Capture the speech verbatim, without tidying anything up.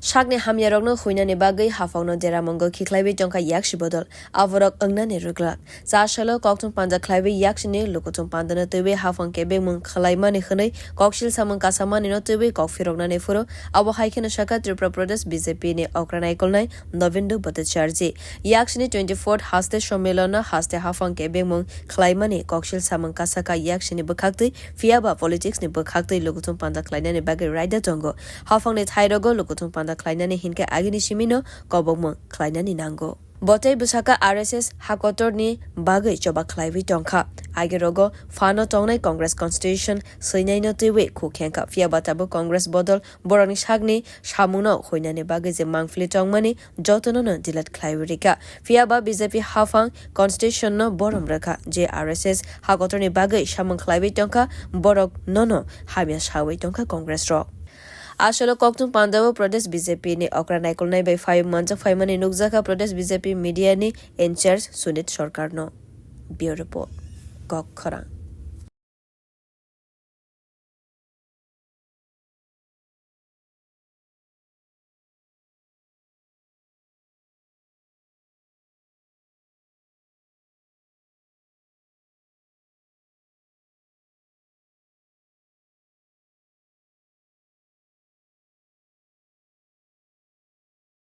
Sakni hamyarokno huinani bagwi haphangno deramungo khiklaiwi tongkha yaksi bodol, aborok wngnani rwglak. Chasalo kokthum panda khlaiwi yaksini lukuthum pandano twiwi haphang kebengmung khlaimani hwnwi koksil samung kasamanino twiwi kok phiroknani phuru. Abo hai kheno sakha Tripura Pradesh B J P ni okra naikolnai Nobindu Bhattacharjee. Yaksini twenty-fourth haste sommilono haste haphang kebengmung khlaimani koksil samung kasakha yaksini bwkhaktwi, phiyaba politics ni bwkhaktwi lukuthum panda khlainani bagwi raida tongo. Haphangni thairogo lukuthum panda khlainani hinkhe agini simino kobokmung khlainani nango. Botei bwsaka R S S hakotorni bagwi choba khlaiwi tongkha. Agirogo phano tongnai Congress constitution swinaino twiwi khuk khengkha. Phiyaba tabuk Congress bodol borokni sakni samungno huinani bagwi je mangpili tongmani jotonono delete khlaiwi rikha. Phiyaba B J P haphang constitution no borom rwkha, je R S S hakotorni bagwi samung khlaiwi tongkha, borok nono hamya sawi tongkha Congress rok. Asolo kokthum pandao Pradesh B J P ni okra naikolnai bai phai manjak phaimani nukjakha Pradesh B J P media ni in charge Sunit Sarkar no. Bureau Report, Kok Khorang.